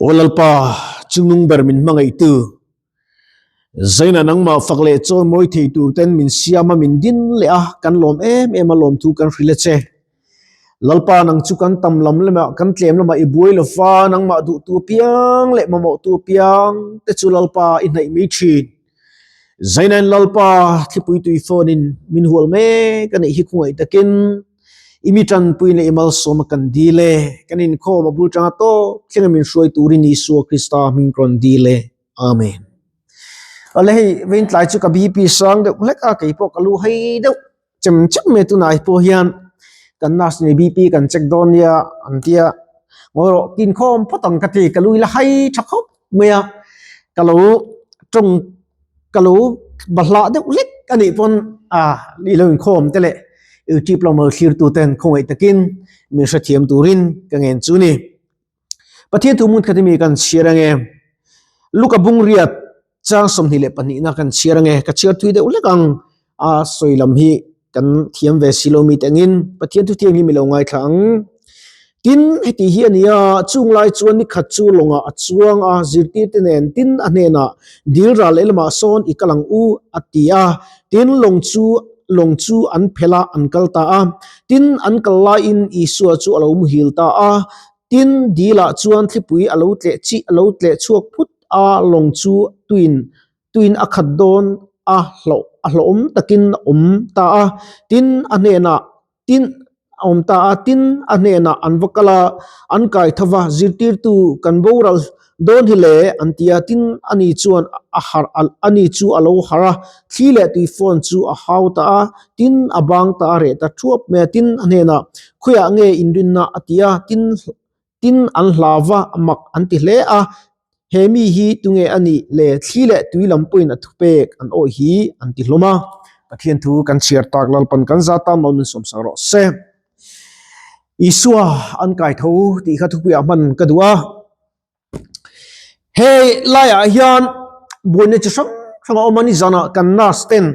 Aw Lalpa, chungnung ber min hmangaihtu, Zaina nangmah fak leh chawi mawi thei tur ten min siam a, min din leh a, kan lawm em em a lawmthu kan hrilh a che. Lalpa nang chu kan tam lam lamah kan tlem lamah i buai lo va, nangmah duhtu apiang leh mamawhtu apiang te chu Lalpa i hnaih mai thin. Zainain Lalpa thlipui tui phone in min hual mek a nih hi khawngaih takin i mi tanpui leh i malsawm a kan dil e, kan inkhawm a bul tanga tawp thlenga min hruai turin Isua Krista hming ka rawn dil e. Amen. Awle hei vein tlai chu ka BP sang deuh hlek a, keipawh ka lu hei deuh chem chem mai tunah pawh hian kan nurse nei BP kan check dawn nia an tia ngawi rawh inkhawm phawt ang ka ti ka lu ila hai tha khawp mai a ka lo tawng ka lo bahlah deuh hlek a nih pawn a i lo inkhawm te leh youtube lam lo thlir tu ten khawngaih takin min hrethiam turin ka ngen chu ni. Pathian thu hmun khat hi mi kan chhiar ange Luka bungriat chang 22 na kan chhiar ange ka chhiar thui deuh hlek ang a sawi lam hi kan thiam ve si lo mi te angin Pathian thu thiang hi mi lo ngaithla ang tin heti hi a ni a chung lai chuan ni khat chu lawngah a chuang a zirtir te nen tin a hnenah dil ral lehlamah sawn i kal ang u a ti a tin lawng chu lawng chu an phel a an kal ta a tin an kal laiin Isua chu a lo muhil ta a tin dilah chuan thlipui a lo tleh chi a lo tleh chhuak phut a lawng chu tuin tuin a khat dawn a hlauh a hlauhawm takin a awm ta a tin a hnenah tin a awm ta a tin a hnenah an va kal a an kai tho va zirtirtu kan boral dawn hi le an ti a tin ani chuan a harh ani chu a lo harh a thli leh tui phone chu a hau ta a tin a bang ta a reh ta thuap mai a tin a hnenah khawiah nge inrinna a ti a tin tin an hlau va mak an ti hle a he mi hi tunge a nih le thli leh tui lam pawhin a thupek an awih hi an ti hlawm a Pathian thu kan chhiar tak Lalpan kan za tan lo min sawmsak rawh se Isua an kai tho tih kha thupuiah hman ka duh a hei laiah hian buaina chi hrang hrang a awm a ni zanah kan nurse ten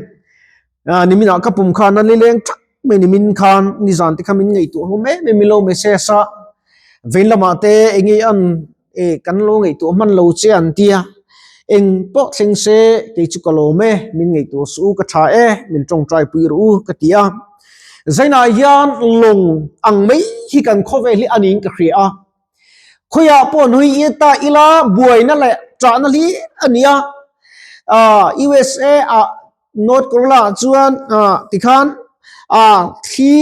niminah ka pum khan a nileng thak mai nimin khan nizan te kha min ngaihtuah hlawm em em ilo message a vei lamah te eng nge an eh kan lo ngaihtuah hman lo che an tia eng pawh thleng se kei chu ka lawm e min ngaihtuah suh u ka tha e min tawngtai pui rawh u ka ti a zainah hian lawng ang mai hi kan khawvel hi a niin ka hria a. Khawiah pawh nui i ta ila buaina leh ṭahna hlir a ni a, USA ah North Korea ah chuan tikhan thli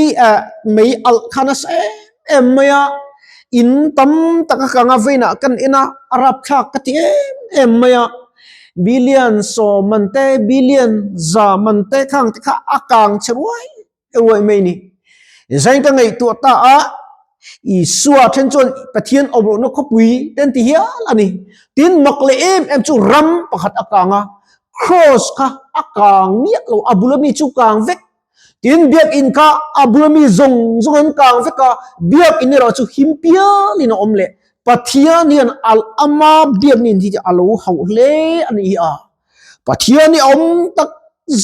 mei alh kha nasa em em mai a, in tam tak a kang a veinah kan en a, a rapthlak ka ti em em mai a, billion sawm man te billion za man te khang te kha a kang che ruai. Ruai mai ni. Zain ka ngaihtuah ta a, Isua then chuan Pathian awm lohna khawpui ten ti hial a ni. Tin mak leh em em chu ram pakhat a kang a, cross kha a kang miah lo, a bula mi chu kang vek. Tin biakin kha a bula mi zawng zawng an kang vek a, biakin erawh chu him pialin a awm leh. Pathian hian ama biaknin hi a lo hauh hle a nih hi a. Pathian i awm tak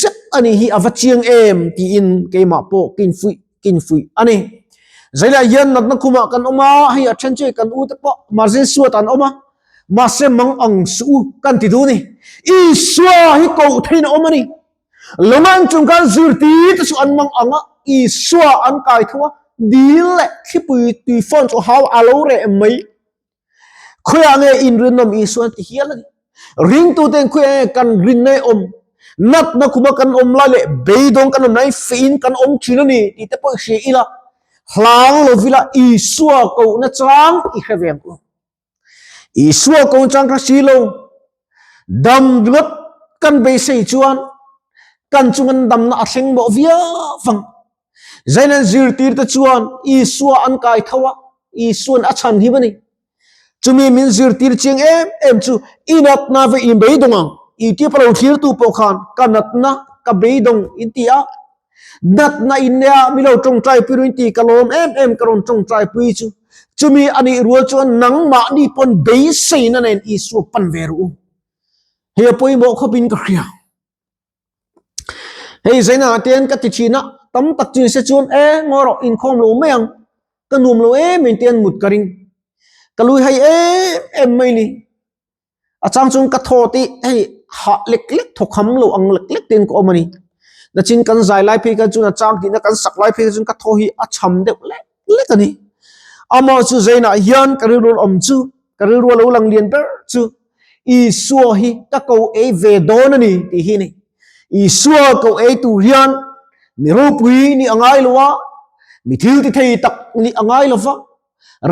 zet a nih hi a va chiang em tiin keimah pawh ka infuih ka infuih a ni. Zailah hian natna khumah kan awm a, hei a then chu kan u te pawh emergency ward an awm a, mahse mang ang suh u kan ti duh a ni. Isua hi koh theihin a awm a ni. Lawng an chung khan zirtir te chu an mang ang a, Isua an kai tho a, dil leh thlipui tui fawn chu hau a lo reh mai. Khawiah nge inrinawm Isua an ti hial a ni. Ringtuten khawiah nge kan rinna i awm, natna khuma kan awm lai leh beidawng kan awm lai feiin kan awm thin a ni tih te pawh i hria ila, hlau lovila Isua kohna chang i hre ve ang u. Isua kohna chang kha si lo, dam ringawt kan beisei chuan kan chungan damna a thleng mawh viau vang. Zain an zirtir te chuan Isua an kai tho a, Isuan a chhan him a ni. Chumi min zirtir chiang em em chu i natna ve i beidawng ang. I tip a lo thlirtu pawh khan ka natna ka beidawng in ti a, natna in nia mi lo tawngtai pui in ti ka lawm em em ka rawn tawngtai pui chu. Chumi a nih rual chuan nangmahni pawn beiseina nen Isua pan ve rawh u. Hei a pawimawh khawpin ka hria. Hei zaina ah te ka ti thin a, tam tak chu se chuan e ngaw rawh inkhawm lo mai ang, ka nuam lo em em te an mut ka ring. Ka lui hei em em mai ni. A chang chuan ka thaw te hei hah lek lek thaw kham lo ang lek lek ten ka awm a ni. Nachin kan zai lai phei kha chuan a chang tihna kan sak lai phei kha chuan ka thaw hi a cham deuh lek lek a ni. Amah chu Zainah hian ka rilru awm chu ka rilru a lo lang lian ber chu Isua hi ka ko ei ve dawn a ni tih hi a ni. Isua ko ei tur hian mi ropui nih a ngai lo a, mi thil ti thei tak nih a ngai lo va,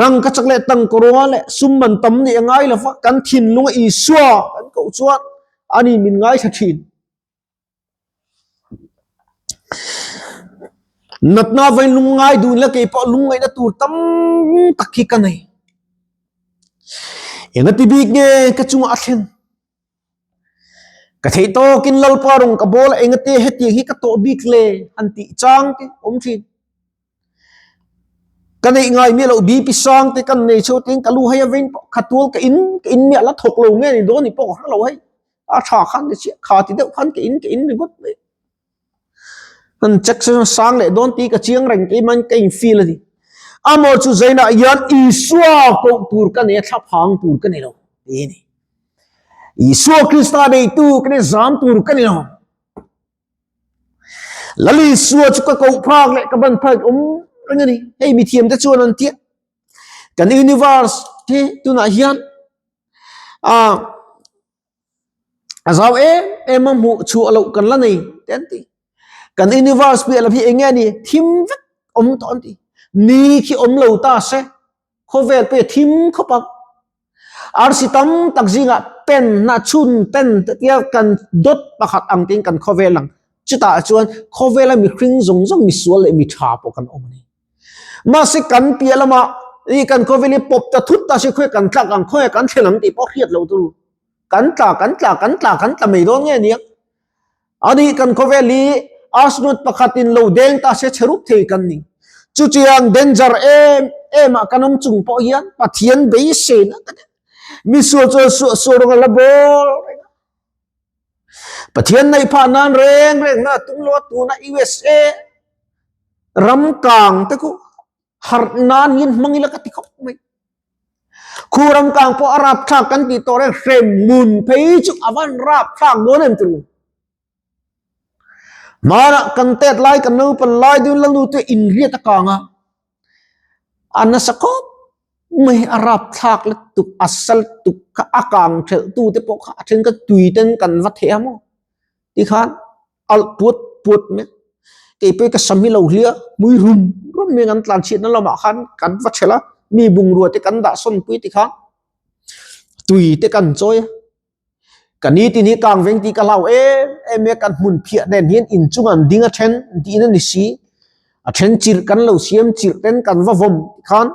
Rang ka chak leh tangkawrawnga leh sum man tam nih a ngai lo va, kan thinlunga Isua kan koh chuan ani min ngaithla thin. Natna vain lungngai dun la kei pawh lungngaihna tur tam tak hi ka nei. Engati bik nge ka chungah a thlen? Ka theih tawkin Lalpa rawng ka bawl a engate hetiang hi ka tawh bik le han tih chang te awm thin. Ka neih ngai miah loh BP sang te kan nei chho tin ka lu hei a vein pawh khatual ka in ka in miah la thawk lo nge ni dawn ni pawh ka hre lo hei. A tha khan ni chiah kha ti deuh khan ka in ka in ringawt mai. Kan check chu sang leh dawn tih ka chiang reng keimah in ka in feel a ni. Amaw chu zainah hian Isua koh tur ka nei a thlaphang tur ka ni lo tih a ni. Isua Krista neitu ka ni zam tur ka ni lo. Lal Isua chu ka koh phak leh ka ban phak awm reng a ni. Hei mithiam te chuan an tia. Kan universe te tunah hian ah A zau em em a hmuh chhuah loh kan la nei te an ti. Kan universe piah lam hi eng nge a ni? Thim vek awm tawh an ti. Ni khi awm lo ta se khawvel pawh hi a thim khawp ang. Arsi tam tak zingah pen na chhun pen te tia kan dawt pakhat ang tiin kan khawvel ang. Chutah chuan khawvela mihring zawng zawng misual leh mi tha pawh kan awm a ni. Mahse kan piah lamah i kan khawvel hi pawp ta thut ta se khawi kan tlak ang khawi kan thlen ang tih pawh hriat loh tur. Kan tla kan tla kan tla kan tla mai dawn nge nia. Ani kan khawvel hi astronaut pakhatin lo deng ta se chhe rup thei kan ni. Chutiang danger em em ah kan awm chung pawh hian Pathian beiseina ka nei. Misual chuan suah suah rawng a la bawl reng a. Pathian neih phah nan reng reng na tum lo a tuna USA ram kang te khu harh nan hian hmang ila ka ti khawp mai. Khu ram kang pawh a rap thlak kan tih tawh reng hrem mun phei chu a van rap thlak dawn em turu. Hmanah kan tet lai kan naupan lai dun la nu te inriat a kang a. A nasa khawp mai a rapthlak lutuk a sal tuk kha a kang thelh tu te pawh kha a then kha tui ten kan va theh a maw tikhan alh puat puat mai kei pawh ka sam hi lo hlia hmui rum rum mai an tlan chhiatna lamah khan kan va thelh a mi bungrua te kan dah sawn pui tikhan tui te kan chawi a. Ka ni tin hi kang veng tih ka hlau em em e kan hmun phiah nen hian inchung an ding a then tiin a ni si. A then chirh kan lo siam chirh ten kan va vawm khan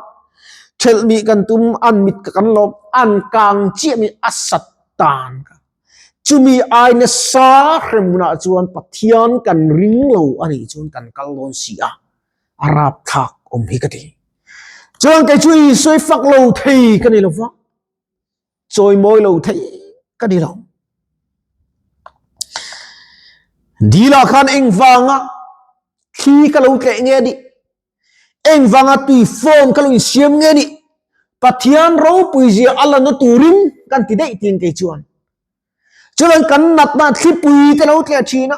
thelh nih kan tum an mit ka kan lawm an kang chiah mi a sat tan ka. Chumi ai nasa hrem hunah chuan Pathian kan ring lo a nih chuan kan kal dawn si a, a rapthlak awm hi ka ti. Chuan kei chu Isua i fak lo thei ka ni lo va. Chawimawi lo theih ka ni lo. Dila khan engvanga thli ka lo tleh nge ni? Engvanga tui form ka lo insiam nge ni? Pathian ropui zia a la na turin kan ti daih tin kei chuan. Chuan kan natna thlipui te lo tleh thin a.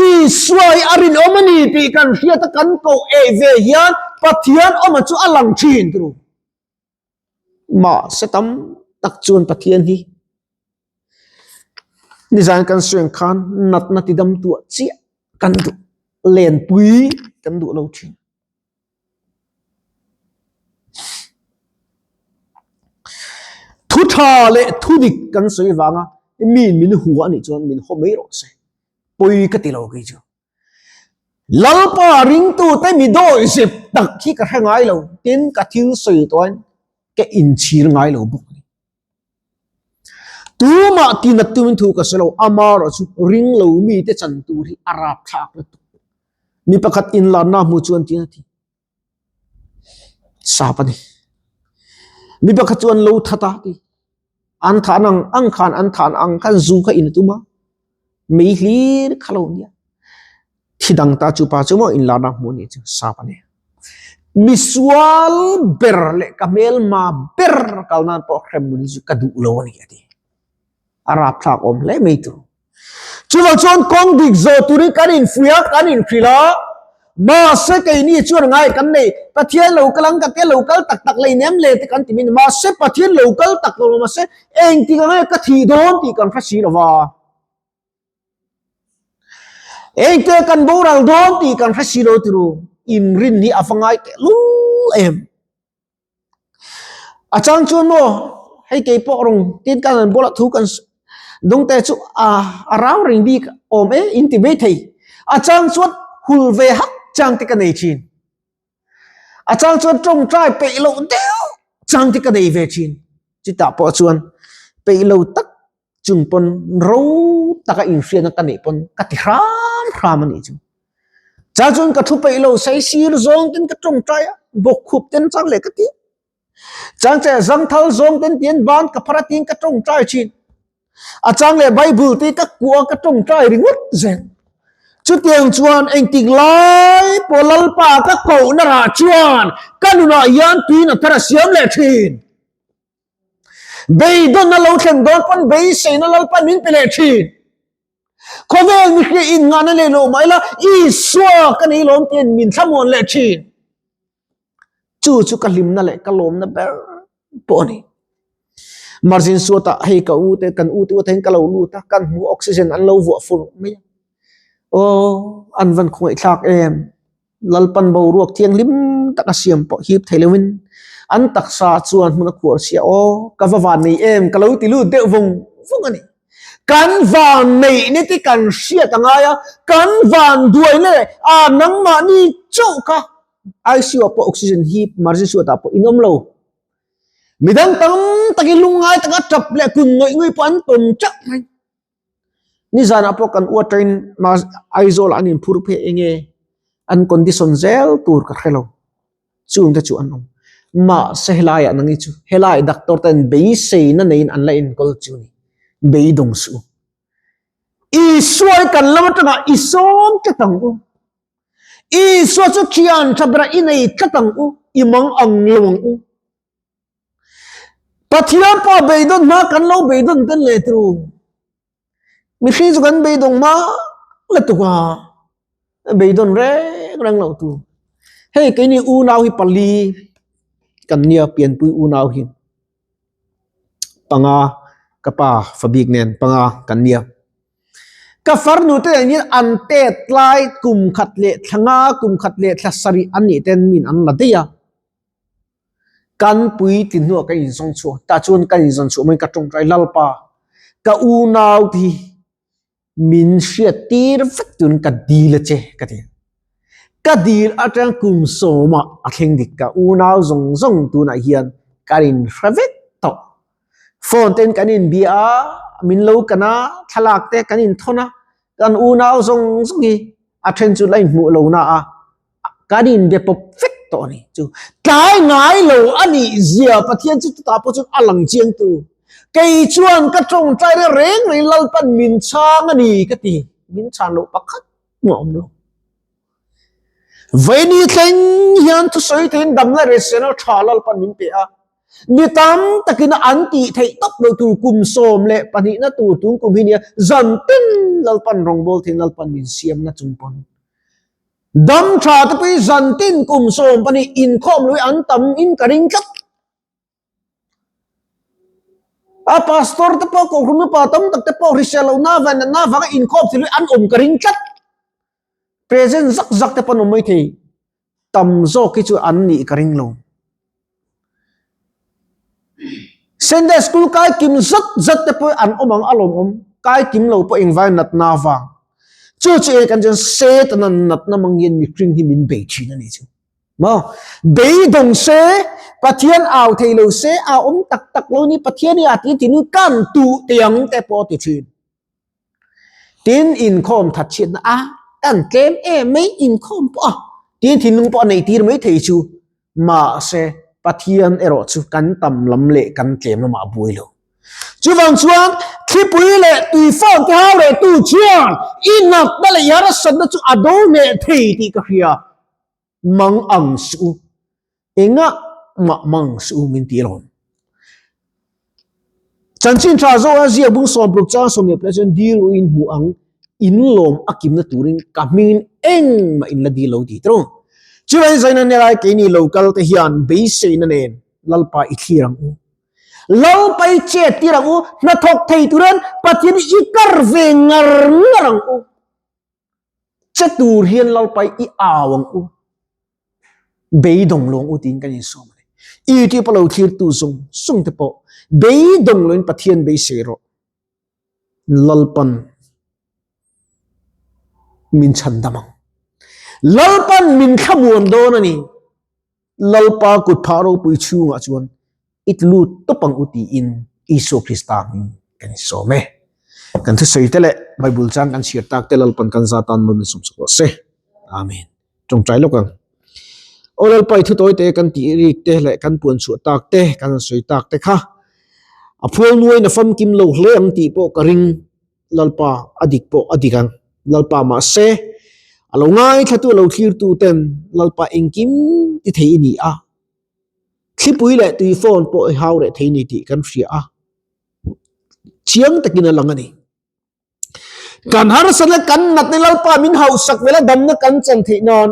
Isua hi a rinawm a ni tih kan hriat a kan koh eh ve hian Pathian awma chu a lang thin turu. Mahse tam tak chuan Pathian hi nizan kan sawi ang khan natna ti dam tuah chiah kan duh lenpui kan duh lo thin. Thu tha leh thu dik kan sawi vanga mi min hua anih chuan min haw mai rawh se pawi ka ti lo kei chu. Lalpa ringtute mi dawi zep tak hi ka hre ngai lo, tin ka thil sawi tawhin ka inchhir ngai lo bawk a ni. Tumah tinat tumin thu ka sawi lo, amaherawh chu ring lo mite chan tur hi a rapthlak lutuk. Mi pakhat inlarna hmu chuan tin a ti. Sap a ni. Mi pakhat chu an lo that a ti. An than ang ang khan an than ang khan zu kha in tum a. Mei hlir kha lo nia. Thi dang ta chu pa chu maw in lar na hmu ni chu sap a ni. Misual ber leh ka hmelma ber kal nan pawh hremhmun hi chu ka duh lo a ni a ti. A rapthlak awm hle mai tur. Chuvang chuan kawng dik zawh turin kan infuih a, kan inhrilh a, mahse keini chuan ngai kan nei, Pathian lo kal ang ka tia lo kal tak tak lei nem le te kan ti mai a ni, mahse Pathian lo kal tak lo mahse engtik ang nge ka thih dawn tih kan hre si lo va. Engte kan boral dawn tih kan hre si lo tiru, inrin hi a va ngai teh lul em. A chang chuan maw hei kei pawh rawng tin kan an bulah thu kan dawng te chu a a rau reng bik awm e in ti mai thei. A chang chuan hul ve hak chang te ka nei thin. A chang chuan tawngtai peih loh deuh chang te ka nei ve thin. Chutah pawh chuan peih lo tak chung pawn ro taka inhriatna ka neih pawn ka ti hram hram a nih chu. Chang chuan ka thu peih lo sai sir zawng ten ka tawngtai a, bawkkhup ten chang leh ka ti. Chang che zangthal zawng ten tian ban ka phar a tiin ka tawngtai thin. A chang leh Bible te ka kuah a ka tawngtai ringawt zel. Chutiang chuan engtik lai pawh Lalpa ka kohna rah chuan ka nunah hian tuin a thar a siam leh thin. Beidawn a lo thlen dawn pawn beiseina Lalpa min pe leh thin. Khawvel mihring in nghahna leh lo mah ila Isua ka nei lawm tiin min thlamuan leh thin. Chu chu ka hlimna leh ka lawmna ber pawh a ni. Margin suatah hei ka u te kan u te u te hian ka lo lut a, kan hmu oxygen an lo vuah fur mai a. Aw an van khawngaihthlak em. Lalpan boruak thianghlim tak a siam pawh hip thei loin an taksa chuan hmun a khuar sia aw ka va van nei em ka lo ti lut deuh vawng vawng a ni. Kan van neih ni te kan hriat a ngai a, kan van duai na leh a nangmahni chauh kha ICU ah pawh oxygen hip emergency ward ah pawh in awm lo. Midang tam takin lungngai taka tap leh kun ngawih ngawih pawh an tawm teuh mai. Nizanah pawh kan uar tain Aizawl ah an inphur phei eng nge an condition zel tur ka hre lo chung te chu an awm mahse helai ah nang hi chu helai doctor ten beiseina neiin an la enkawl chu a ni beidawng suh u Isua hi kan lam atanga i sawm tlat ang u Isua chu thian tha berah i nei tlat ang u i mang ang lo ang u. Pathian pawh beidawn hma kan lo beidawn ten leh tru. Mihring chu kan beidawng hma la tuk a, beidawn reng reng loh tur. Hei keini unau hi pali kan nia pianpui unau hi panga ka pa fa bik nen panga kan nia. Ka farnu te nen hian an tet lai kum khat leh thla nga kum khat leh thla sarih an nih ten min an la daih a. Kan puitlin hnuah ka inzawn chhuah tah chuan ka inzawn chhuah mai ka tawngtai Lalpa ka unau te hi min hriat tir vek turin ka dil a che ka ti. Ka dil atang kum sawmah a thleng dik ka unau zawng zawng tunah hian kan inhre vek tawh. Phone ten kan inbia a, min lo kan a, thlalak te kan inthawn a, kan unau zawng zawng hi a then chu la inhmuh lo na a. Kan inbe pawp vek tawh a ni chu. Tlai ngai lo a nih zia Pathian chu chutah pawh chuan a lang chiang tu. Kei chuan ka tawngtai reng reng reng Lalpan min chhang a ni ka ti. Min chhan loh pakhat hmuh a awm lo. Vaini thleng hian thusawi theiin damna resena tha Lalpan min pe a. Mi tam takin an tih theih tawp lo tur kum 12 na tur tun kum hi nia zan tin Lalpan rawngbawl theiin Lalpan min siamna chung pawn. Dam tha te pawh hi zan tin kum 12 inkhawm lui an tam in ka ring tlat. A pastor te pawh kohhran upa tam tak te pawh hrisel loh na vang natna vanga inkhawm thei lui an awm ka ring tlat. Present zak zak te pawh an awm mai thei. Tam zawk hi chu an nih ka ring lo. Sunday school kai kim zat zat te pawh an awm ang a lawmawm kai kim lo pawh engvai natna vang chu chu e kan chuan Satan-a natna mangin mihring hi min bei thin a ni chu maw beidawng se Pathian au thei lo se a awm tak tak lo ni Pathian hi a ti tin kan tuh tiang te pawh a ti thin. Tin inkhawm that chhiatna a kan tlem em mai inkhawm pawh a tin thinlung pawh a neih tir mai thei chu mahse Pathian erawh chu kan tam lam leh kan tlem lamah a buai lo. Chuvang chuan thlipui leh tuifawn te hau leh tu chuan i natna leh i harsatna chu a do hneh thei tih ka hria. Mang ang suh u. Engah mah mang suh u min ti alawm. Chanchin tha zawk a ziak bung 60 chang 14 chuan dil u in hmuh ang in lawm a kimna turin ka hmingin engmah in la dil lo ti tawh. Chuvangin zaina nelai keini lo kal te hian beiseina nen Lalpa i thlir ang u. Lalpa i chet tir ang u, hnathawk thei turin Pathian i kar ve ngar ngar ang u. Che tur hian Lalpa i au ang u. Beidawng lo ang u tiin kan insawm a ni. YouTube a lo thlirtu zawng zawng te pawh beidawng loin Pathian beisei rawh. Lalpan min chhan dam ang. Lalpan min thlamuan dawn a ni. Lalpa kut phah ropui chhungah chuan i tlut tawp ang u tiin Isua Krista hming kan insawm e. Kan thusawi te leh Bible chang kan chhiar tak te Lalpan kan za tan mawn insawm sak rawh se. Amen. Tawngtai lawk ang. Aw Lalpa i thutawi te kan tih rik te leh kan puan chhuah tak te kan han sawi tak te kha a phual nuain a famkim lo hle ang tih pawh ka ring Lalpa a dik pawh a dik ang. Lalpa mahse a lo ngaithlatu a lo thlirtu ten Lalpa engkim ti thei i ni a. Thlipui leh tui phone pawh i hau reh thei ni tih kan hria a. Chiang takin a lang a ni. Kan harsatna kan natna Lalpa min hauhsak vela damna kan chan theih nan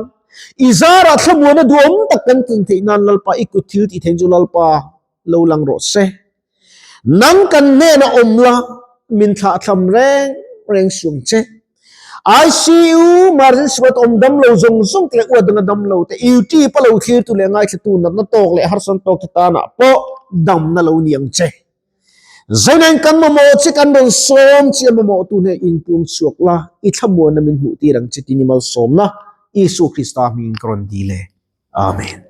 i zarah thlamuana duhawm tak kan chan theih nan Lalpa i kut thil tih theih chu Lalpa lo lang rawh se. Nang kan hnenah awm la min thlahthlam reng reng suang che. ICU emergency ward awm dam lo zawng zawng te leh uat danga dam lo te UT pa lo thlirtu leh ngaithlatu natna tawk leh harsatna tawk te tanah pawh damna lo ni ang che. Zainain kan mamawh che kan rawn sawm che a mamawh tu hne inpung chhuak la, i thlamuanna min hmuh tir ang che tih ni malsawmna Isua Krista hmingin ka rawn dil e. Amen.